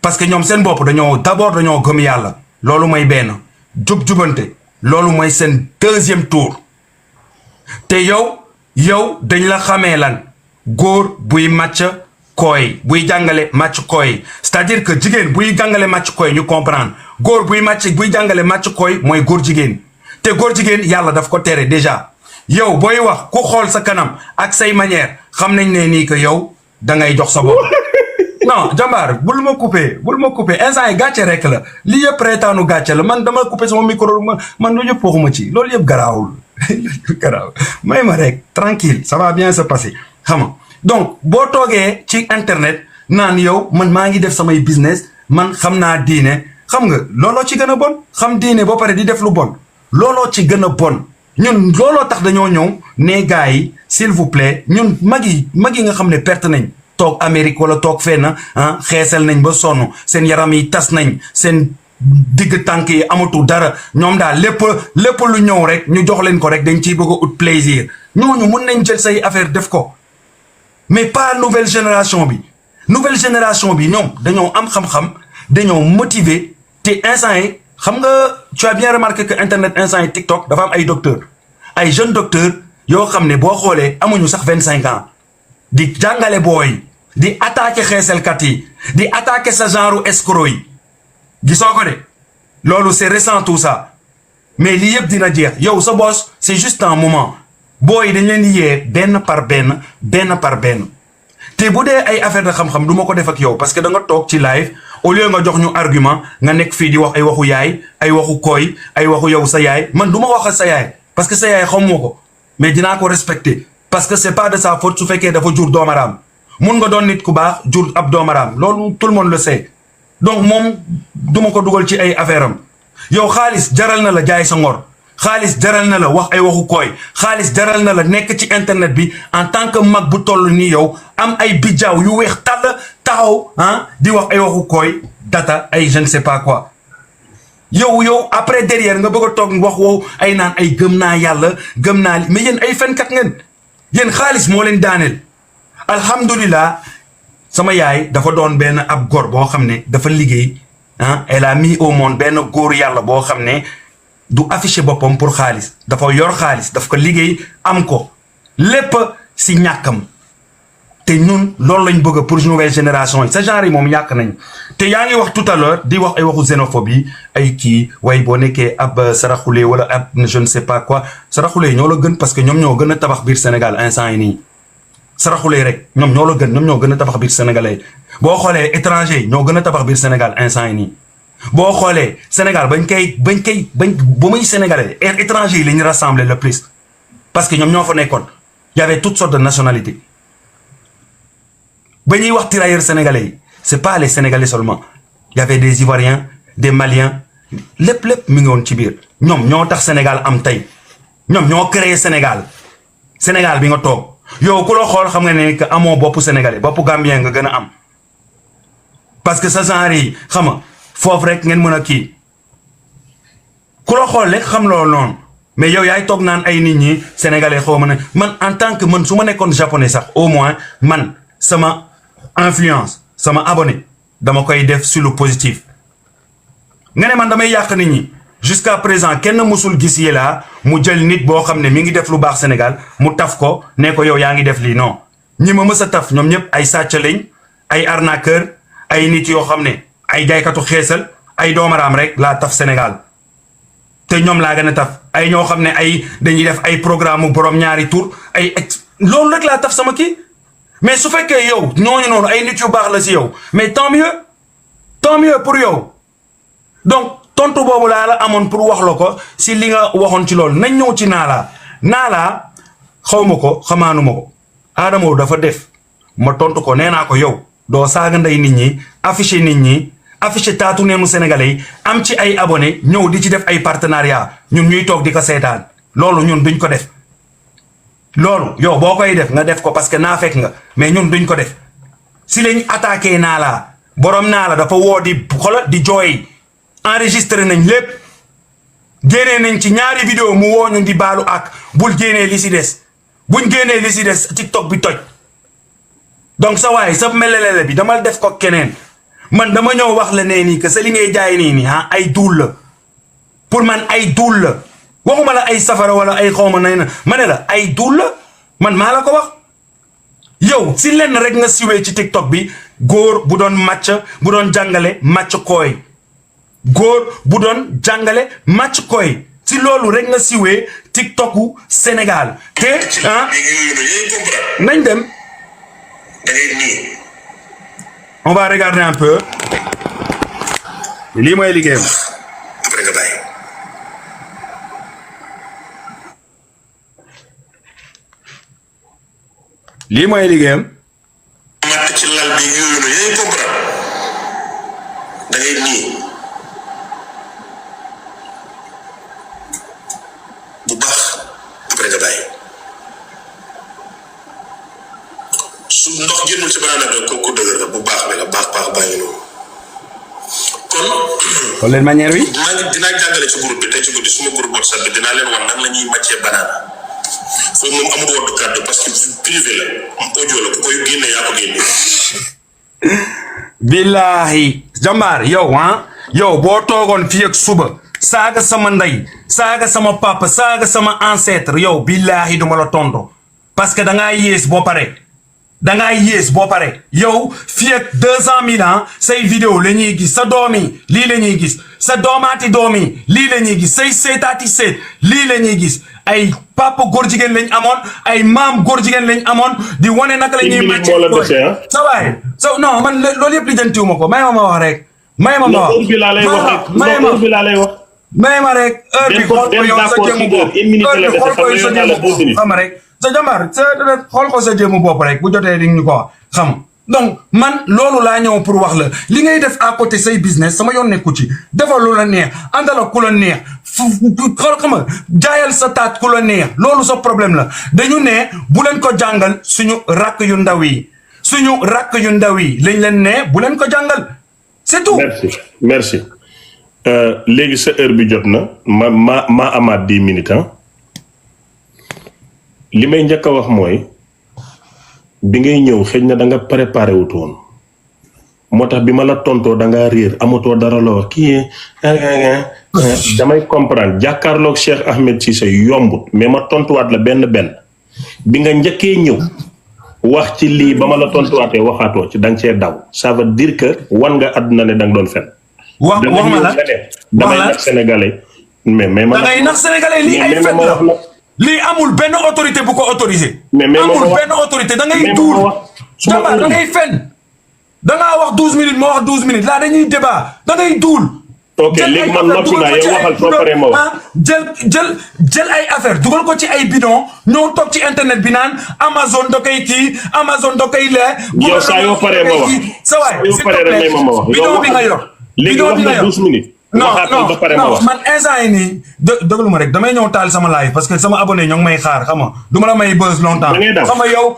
parce que ñoom seen bopp dañoo gëm yàlla loolu mooy benn jubante loolu mooy seen deuxième tour te yow dañ la xamee lan góor buy màcc kooy buy jàngale màcc kooy c'est-à-dire que jigéen buy jàngale màcc kooy ñu comprendre góor buy jàngale màcc kooy mooy góor jigéen te góor jigéen yàlla daf ko tere déjà yow booy wax ku xool sa kanam ak say manière xam nañ ne nii que yow da ngay jox sa bopp non Jambar bul ma coupé instant yi gàcce rek la li yëpp reetaanu gàcce la man dama coupé sama micro man lu yëpp waxuma ci loolu yëpp garaawul may ma rek tranquille ça va bien se passer xam nga donc boo toogee ci internet naan yow man maa ngi def samay business man xam naa diine xam nga looloo ci gën a bon xam diine ba pare di def lu bon looloo ci gën a bon ñun looloo tax dañoo ñëw ne gars yi s'il vous plaît ñun mag yi nga xam ne perte nañ toog Amérique wala toog fenn xeesal nañ ba sonn seen yaram yi tas nañ seen digg tànk yi amatul dara ñoom daal lépp lu ñëw rek ñu jox leen ko rek dañ ciy bëgg a ut plaisir ñooñu mun nañ jël say affaire def ko mais pas nouvelle génération bi ñoom dañoo am xam-xam dañoo motiver te instant yi xam nga tu as bien remarqué que internet instant yi TikTok dafa am ay docteurs ay jeunes docteurs yoo xam ne boo xoolee amuñu sax 25 ans di jàngale booy di attaquer xeeselkat yi di attaquer sa genre escroc yi gisoo ko de loolu c'est récent tout ça mais lii yëpp dina jeex yow sa boss c'est juste un moment booy dañ leen di yee benn par benn te bu dee ay affaire de xam-xam du ma ko def ak yow parce que da nga toog ci live au lieu nga jox ñu argument nga nekk fii di wax ay waxu yaay ay waxu kooy ay waxu yow sa yaay man du ma wax ak sa yaay parce que sa yaay xamoo ko mais dinaa ko respecter parce que c'est pas de sa faute su fekkee dafa jur doomaraam mun nga doon nit ku baax jur ab doomaraam loolu tout le monde le sait donc moom du ma ko dugal ci ay affaire am yow xaalis jaral na la jaay sa ngor xaalis jaral na la wax ay waxu kooy xaalis jaral na la nekk ci internet bi en tant que mag bu toll nii yow am ay bijaaw yu weex tàll taxaw di wax ay waxu kooy data ay je ne sais pas quoi yow après derrière nga bëgg a toog wax wow ay naan ay gëm naa yàlla gëm naa mais yéen ay fenkat ngeen yéen xaalis moo leen daaneel alhamdulilah sama yaay dafa doon benn ab góor boo xam ne dafa liggéey elle a mis au monde benn góor yàlla boo xam ne du affiché boppam pour xaalis dafa yor xaalis daf ko liggéey am ko lépp si ñàkkam te ñun loolu lañ bëgg pour nouvelle génération yi sa genre yi moom yàq nañ te yaa ngi wax tout à l'heure di wax ay waxu xénophobie ay kii way boo nekkee ab saraxule wala ab je ne sais pas quoi saraxule ñoo la gën parce que ñoom ñoo gën a tabax biir Sénégal instant yi nii saraxule rek ñoom ñoo la gën ñoom ñoo gën a tabax biir sénégalais boo xoolee étranger ñoo gën a tabax biir Sénégal instant yi nii boo xoolee Sénégal bañ ba muy sénégalais étranger yi la ñu rassemblé le plus parce que ñoom ñoo fa nekkoon y avait toutes sortes de nationalités ba ñuy wax tirailleurs sénégalais yi c'est pas les sénégalais seulement y avait des ivoiriens des maliens lépp mi ngi woon ci biir ñoom ñoo tax Sénégal am tey ñoom ñoo créé Sénégal bi nga toog yow ku la xool xam nga ne que amoo boppu sénégalais boppu gambien nga gën a am parce que sa genre yi xam nga foofu rek ngeen mën a kii ku la xool rek xam loolu noonu mais yow yaay toog naan ay nit ñi sénégalais xaw ma ne man en tant que man su ma nekkoon japonais sax au moins man sama influence sama abonné dama koy def sur le positif nga ne man damay yàq nit ñi jusqu'à présent kenn musul gis yi laa mu jël nit boo xam ne mi ngi def lu baax Sénégal mu taf ko ne ko yow yaa ngi def lii non ñi ma mës a taf ñoom ñëpp ay sàcc lañ ay arnaqueur ay nit yoo xam ne ay jaaykatu xeesal ay doomaraam rek laa taf Sénégal te ñoom laa gën a taf ay ñoo xam ne ay dañuy def ay programme mu borom ñaari tour loolu rek laa taf sama kii mais su fekkee yow ñooñu noonu ay nit yu baax la si yow mais tant mieux pour yow donc tontu boobu laa la amoon pour wax la ko si li nga waxoon ci loolu nañ ñëw ci Nala xaw ma ko xamaanuma ko Adamo dafa def ma tontu ko nee naa ko yow doo saaga ndey nit ñi affiché taatu neenu sénégalais yi am ci ay abonné ñëw di ci def ay partenariat ñun ñuy toog di ko seetaan loolu ñun duñ ko def loolu yow boo koy def nga def ko parce que naa fekk nga mais ñun duñ ko def si lañ attaqué Nala borom Nala dafa woo di xola di jooy enregistré nañ lépp génnee nañ ci ñaari vidéo mu woo ñu di baalu ak bul génnee li si des buñ génnee li si des TikTok bi toj donc sa waay sa melelele bi dama def ko keneen man dama ñëw wax la nee nii que sa li ngay jaay nii ay duul la pour man ay duul la waxuma la ay safara wala ay xawma na ma ne la ay duul la man maa la ko wax yow si lenn rek nga siwee ci TikTok bi góor bu doon bu doon jàngale màcc kooy góor bu doon jàngale màcc koy si loolu rek nga siwee TikToku Sénégal te nañ dem on va regarder un peu lii mooy liggéeyam après nga bàyyi lii mooy liggéeyam matt ci lal bi yooyu noonu yéen comprendre da ngay nii bu baax après nga bàyyi su ndox génnul ci banana do ko dëgër la bu baax la baax bàyyi noonu kon xool leen manière bi maa ngi dinaa jàngale ci groupe bi tey ci guddi suma groupe WhatsApp bi dinaa leen wan nan la ñuy màccee banana foofu moom amul woddu kàddu parce que privé la am audio la ku koy génne yaa ko génne billahi jambaar yow boo toogoon fii ak suba saaga sama ndey saaga sama papa saaga sama ancêtre yow billahi duma la tonto parce que da ngaa yées boo pare yow fii ak 200 000 ans say vidéo la ñuy gis sa doomi lii la ñuy gis sa doomaati doomi lii la ñuy gis say seetaati seet lii la ñuy gis ay papa góor jigéen lañ amoon ay maam góor jigéen lañ amoon di wane naka la ñuy màcc sa waay non man loolu yëpp li jëntiwuma ko may ma wax rek may ma wax may ma rek heure bi xool ko yow sa jëmu bopp xam rek sa jàmbaar xool ko sa jëmu bopp rek bu jotee di ñu ko xam donc man loolu laa ñëw pour wax la li ngay def à côté say business sama yoon nekku ci defal lu la neex àndal ak ku la neex xam nga jaayal sa taat ku la neex loolu sa problème la dañu ne bu leen ko jàngal suñu rakk yu ndaw yi lañ leen ne bu leen ko jàngal c'est tout. merci léegi sa heure bi jot na ma amaat 10 minutes li may njëkk a wax mooy bi ngay ñëw xëy na da nga préparé wut woon moo tax bi ma la tontoo da ngaa réer amatoo dara la wax kii damay comprendre jàkkaarloog Cheikh Ahmed Cissé yombut mais ma tontuwaat la benn bi nga njëkkee ñëw wax ci lii ba ma la tontuwaatee waxaatoo ci da nga cee daw ça veut dire que wan nga àdduna ne da nga doon fen wax ma la damay nax sénégalais mais ma da ngay nax sénégalais lii ay fen la lii amul benn autorité bu ko autorisé. amul benn autorité da ngay duul jàmbaar da ngay fen da ngaa wax 12 minutes ma wax 12 minutes laa dañuy débat da ngay duul. ok léegi man noppi naa yow waxal soo paree ma wax. jël ay affaire dugal ko ci ay bidon ñoo toog ci internet bi naan Amazon da koy kii Amazon da koy lee. yow saa yoo paree ma wax sa waay s'il te plaît bidon bi nga yor. léegi wax na 12 minutes. non man instant yi nii déglu ma rek damay ñëw taal sama live parce que sama abonné ñoo ngi may xaar xam nga du ma la may buzz longtemps. xam nga yow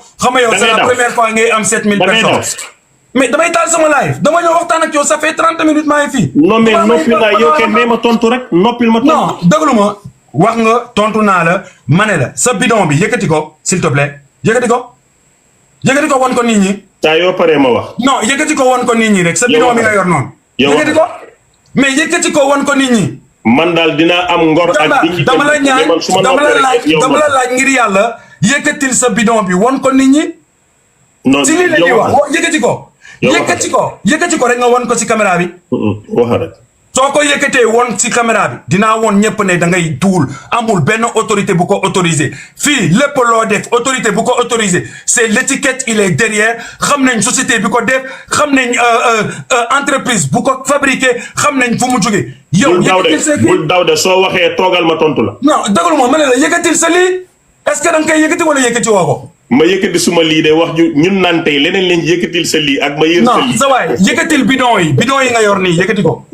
c'est la première fois ngay am 7000 personnes. mais damay taal sama live dama ñëw waxtaan ak yow ça fait 30 minutes maa ngi fii. non mais noppi naa yow kenn mais ma tontu rek noppil ma tontu. non déglu ma wax nga tontu naa la ma ne la sa bidon bi yëkkati ko s'il te plaît yëkkati ko won ko nit ñi. saa yoo paree ma wax. non yëkkati ko won ko nit ñi rek sa bidon bi nga yor noonu. yëkkati ko. mais yëkkati ko won ko nit ñi. man daal dinaa am ngor ak. dama la ñaan dama la laaj ngir yàlla yëkkatil sa bidon bi won ko nit ñi. non si lii la ñuy wax yëkkati ko. yëkkati ko rek nga won ko si caméra bi. waxa rek. soo ko yëkkatee woon ci caméra bi dinaa woon ñëpp ne da ngay duul amul benn autorité bu ko autorisé fii lépp loo def autorité bu ko autorisé c'est l'étiquette il est derrière xam nañ société bi ko def xam nañ entreprise bu ko fabriqué xam nañ fu mu jóge yow bul daw de soo waxee toogal ma tontu la. non dëggalu ma ne la yëkkatil sa lii est-ce que da nga koy yëkkati wala yëkkati woo ko. ma yëkkati suma lii de wax ju ñun naan tey leneen lañ yëkkatil sa lii ak ma yër sa lii. non sa waay yëkkatil bidon yi nga yor nii yëkkati ko.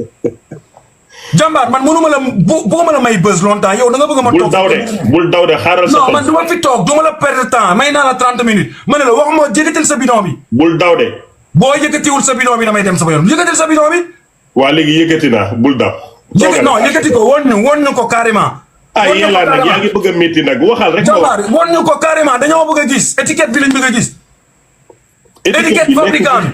jàmbaar man mënuma la bëgguma la may buzz longtemps yow da nga bëgg ma toog. bul daw de xaaral sa. non man du ma fi toog du ma la perdre temps may naa la 30 minutes ma ne la waxuma yëkkatil sa bidon bi. bul daw de. boo yëkkatiwul sa bidon bi damay dem sama yoon yëkkatil sa bidon bi. waa léegi yëkkati naa bul daw. yëkkati ko woon ñu ko carrément. yéen nag yaa ngi bëgg a métti nag waxal rek. jàmbaar woon ñu ko carrément dañoo bëgg a gis étiquette bi lañ bëgg a gis. étiquette fabricant bi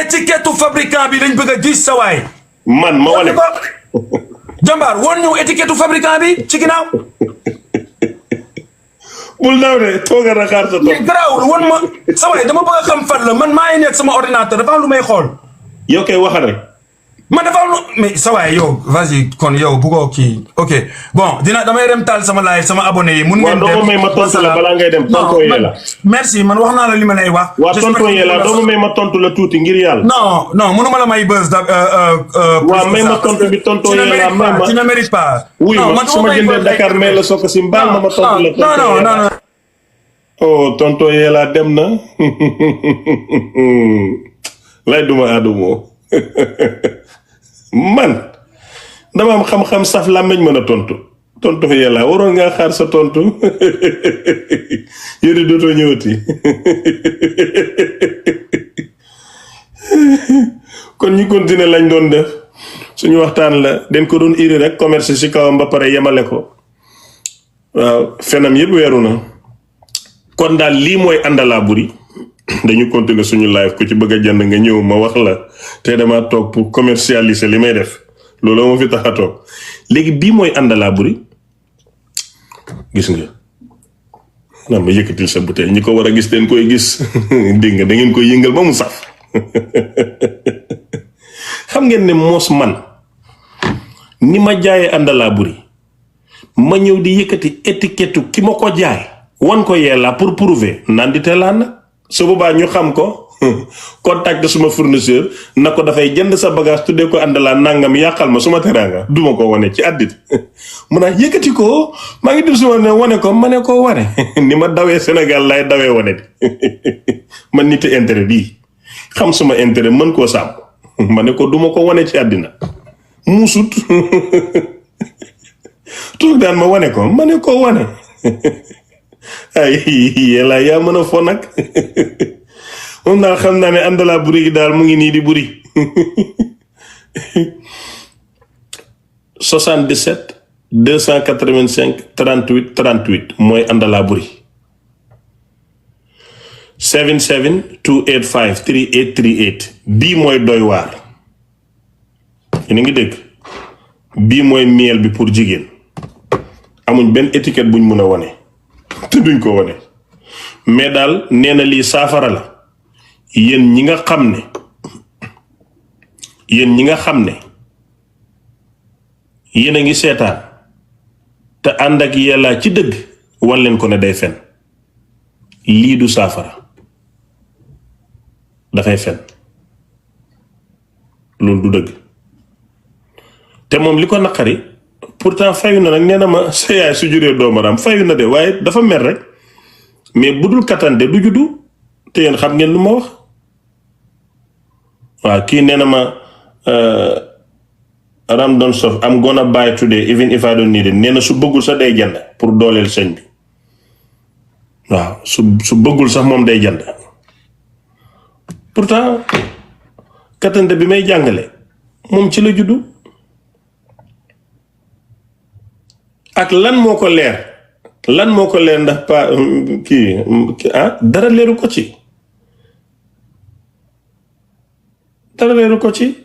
étiquette fabricant bi lañ bëgg a gis sa waay. man ma wane ko. jàmbaar woon ñu étiquette fabricant bi ci ginnaaw. bul daw de toogal a xaar sa tool. garaawul woon ma sa waay dama bëgg a xam fan la man maa ngi nekk sama ordinateur dafa am lu may xool. yow kay waxal rek. man dafa am mais sa waay yow vas-y kon yow bu ko kii ok bon damay dem taal sama live sama abonné yi. mun ngeen dem doo ma may ma tontu la balaa ngay dem tonton Yella. merci man wax naa la li ma lay wax. waa tonton Yella doo ma may ma tontu la tuuti ngir yàlla. non mënuma la may buzz. waaw may ma tontu bi tonton Yella may ma. tu ne mérites pas. oui ma su ma jëndee Dakar may la soog si mbaal ma tontu la. non. oh tonton Yella dem na lay duma adumoo man dama am xam-xam saf làmmiñ mën a tontu Yella waroon ngaa xaar sa tontu yow di dootoo ñëwati kon ñu continuer lañ doon def suñu waxtaan la den ko doon iri rek commerce ci kawam ba pare yemale ko waaw fenam yëpp weeru na kon daal lii mooy àndalaa buri dañu continuer suñu live ku ci bëgg a jënd nga ñëw ma wax la te dama toog pour commercialiser li may def loolu moo fi tax a toog léegi bii mooy àndalaa buri gis nga naa ma yëkkatil sa bouteille ñi ko war a gis den koy gis dégg nga da ngeen koy yëngal ba mu saf xam ngeen ne moos man ni ma jaayee àndalaa buri ma ñëw di yëkkati étiquette ki ma ko jaay wan ko Yella pour prouver naan di teelaan na su boobaa ñu xam ko contacte suma fournisseur na ko dafay jënd sa bagage tuddee ko àndalaa nangam yàqal ma suma teraanga duma ko wane ci àddit mun naa yëkkati ko maa ngi dem suma ne wane ko ma ne koo wane ni ma dawee Sénégal lay dawee wane di man nit intérêt bii xam suma intérêt mën koo sàmm ma ne ko duma ko wane ci àddina muusut toog daan ma wane ko ma ne koo wane ay Yella yaa mën a fo nag moom daal xam naa ne àndalaa buri gi daal mu ngi nii di buri 77 285 38 38 mooy àndalaa buri 77 285 3838 bii mooy doy waar yéen a ngi dégg bii mooy miel bi pour jigéen amuñ benn étiquette buñ mun a wane te duñ ko wane mais daal nee na lii saafara la yéen ñi nga xam ne yéen a ngi seetaan te ànd ak Yella ci dëgg wan leen ko ne day fen lii du saafara dafay fen loolu du dëgg te moom li ko naqari pourtant fayu na nag nee na ma sa yaay su juree doomaraam fayu na de waaye dafa mer rek mais bu dul katante du juddu te yéen xam ngeen lu ma wax waaw kii nee na ma Ram don't stop I'm gonna buy today even if I don't need it nee na su bëggul sax day jënd pour dooleel sëñ bi waaw su bëggul sax moom day jënd pourtant katante bi may jàngale moom ci la juddu ak lan moo ko leer ndax pa kii dara leeru ko ci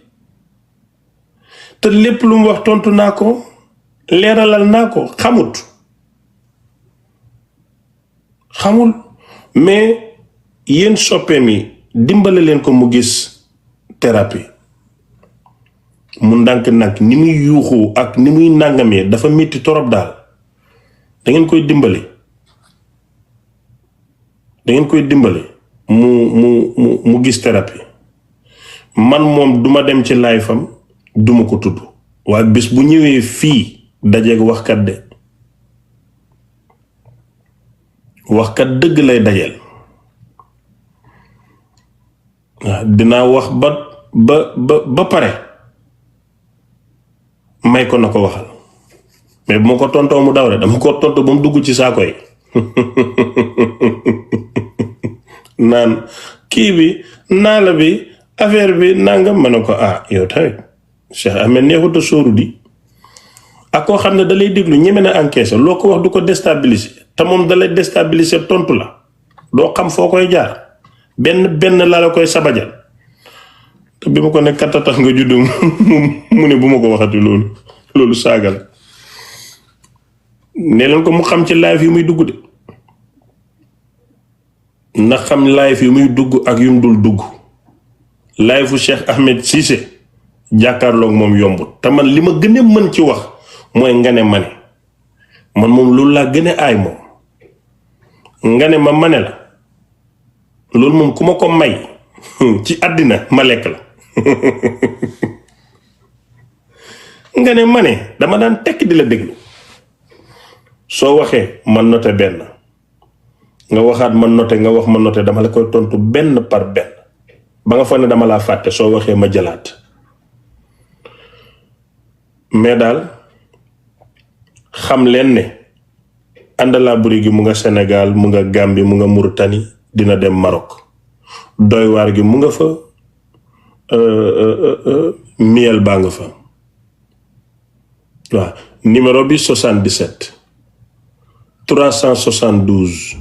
te lépp lu mu wax tontu naa ko leeralal naa ko xamul mais yéen soppeem yi dimbale leen ko mu gis thérapie mu ndànk-ndànk ni muy yuuxu ak ni muy nàngamee dafa métti torop daal da ngeen koy dimbale mu gis thérapie. man moom duma dem ci live fam duma ko tudd waaye bés bu ñëwee fii dajeeg waxkat dëgg lay dajeel waaw dinaa wax ba pare may ko na ko waxal mais bu ma ko tontoo mu daw de dama ko tontu ba mu dugg ci saako yi naan kii bi naala bi affaire bi nangam ma ne ko yow tamit Cheikh Ahmed neexut a sóoru di ak koo xam ne da lay déglu ñeme na encaissé loo ko wax du ko déstabiliser te moom da lay déstabiliser tontu la doo xam foo koy jaar benn la la koy sabajal te bi ma ko ne katta tax nga judd mu ne bu ma ko waxati loolu saaga la ne leen ko mu xam ci live yi muy dugg de na xam live yi muy dugg ak yum dul dugg live fu Cheikh Ahmed Cissé jàkkaarloog moom yombut te man li ma gën a mën ci wax mooy nga ne ma ne man moom loolu laa gën a aay moom nga ne ma ne la loolu moom ku ma ko may ci àddina ma lekk la nga ne ma ne dama daan tekk di la déglu soo waxee man noté benn nga waxaat man noté nga wax man noté dama la koy tontu benn par benn ba nga foog ne dama laa fàtte soo waxee ma jëlaat mais daal xam leen ne àndalaa buri gi mu nga Sénégal mu nga Gambie mu nga Mauritanie dina dem Maroc doy waar gi mu nga fa miel baa nga fa waaw numéro bi 77 372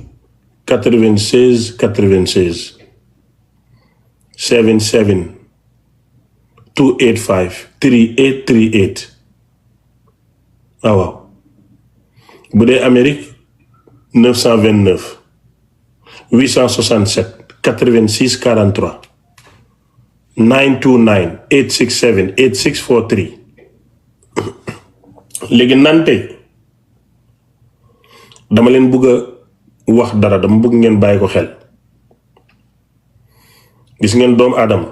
96 96 77 285 3838 waaw bu dee Amérique 929 867 86 43 929 867 8643 léegi nante dama leen bëgg a wax dara dama bëgg ngeen bàyyi ko xel gis ngeen doomu aadama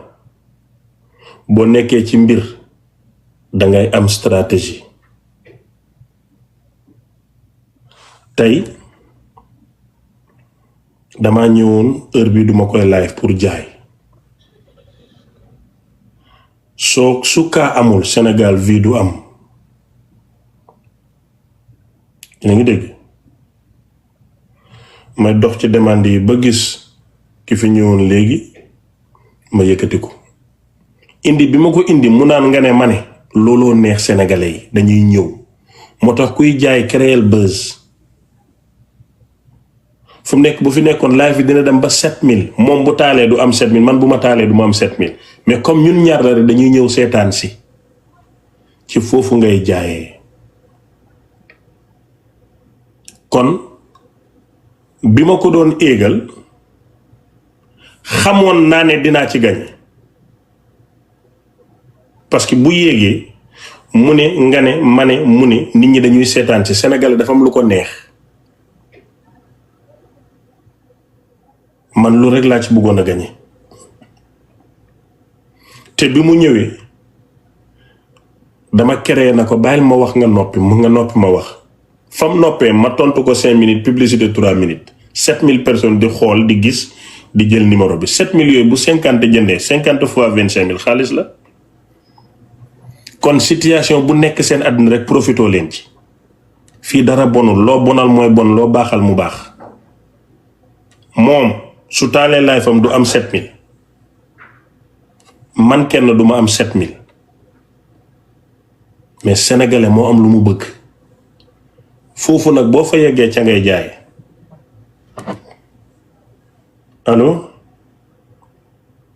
boo nekkee ci mbir dangay am stratégie tey dama ñëwoon heure bi duma koy live pour jaay su kaa amul Sénégal vie du am yaa ngi dégg may dox ci demande yi ba gis ki fi ñëwoon léegi ma yëkkati ko indi bi ma ko indi mu naan nga ne ma ne looloo neex sénégalais yi dañuy ñëw moo tax kuy jaay créer buzz fu mu nekk bu fi nekkoon live bi dina dem ba 7000 moom bu taalee du am 7000 man bu ma taalee du ma am 7000 mais comme ñun ñaar la rek dañuy ñëw seetaan si ci foofu ngay jaayee kon bi ma ko doon éegal xamoon naa ne dinaa ci gañ parce que bu yéegee mu ne nga ne ma ne mu ne nit ñi dañuy seetaan ci Sénégal dafa am lu ko neex man lu rek laa ci bëggoon a gañe te bi mu ñëwee dama créé na ko bàyyil ma wax nga noppi ma wax fam noppee ma tontu ko 5 minutes publicité 3 minutes 7000 personnes di xool di gis di jël numéro bi 7000 yooyu bu 50 jëndee 50 fois 25000 xaalis la kon situation bu nekk seen àddina rek profitoo leen ci fii dara bonul loo bonal mooy bon loo baaxal mu baax moom su taalee live fam du am 7000 man kenn du ma am 7000 mais sénégalais moo am lu mu bëgg foofu nag boo fa yeggee ca ngay jaay allo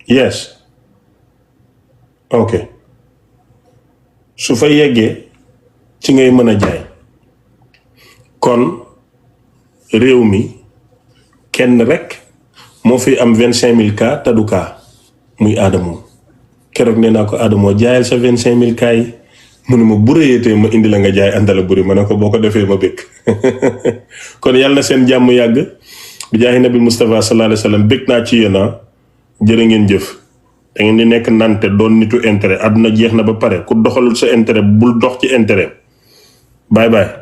yes ok su fa yeggee ci ngay mën a jaay kon réew mi kenn rek moo fi am 25000 cas te du cas muy Adamo keroog nee naa ko Adamo jaayal sa 25000 kaay mu ne ma bu rëyatee ma indi la nga jaay àndala buri ma ne ko boo ko defee ma bëgg kon yàlla na seen jàmm yàgg bi jaahi nabi Moustapha sallallahu alayhi wa sallam bëgg naa ci yéen jërë ngeen jëf da ngeen di nekk nante doon nitu intérêt àdduna jeex na ba pare ku doxalul sa intérêt bul dox ci intérêt bye bye.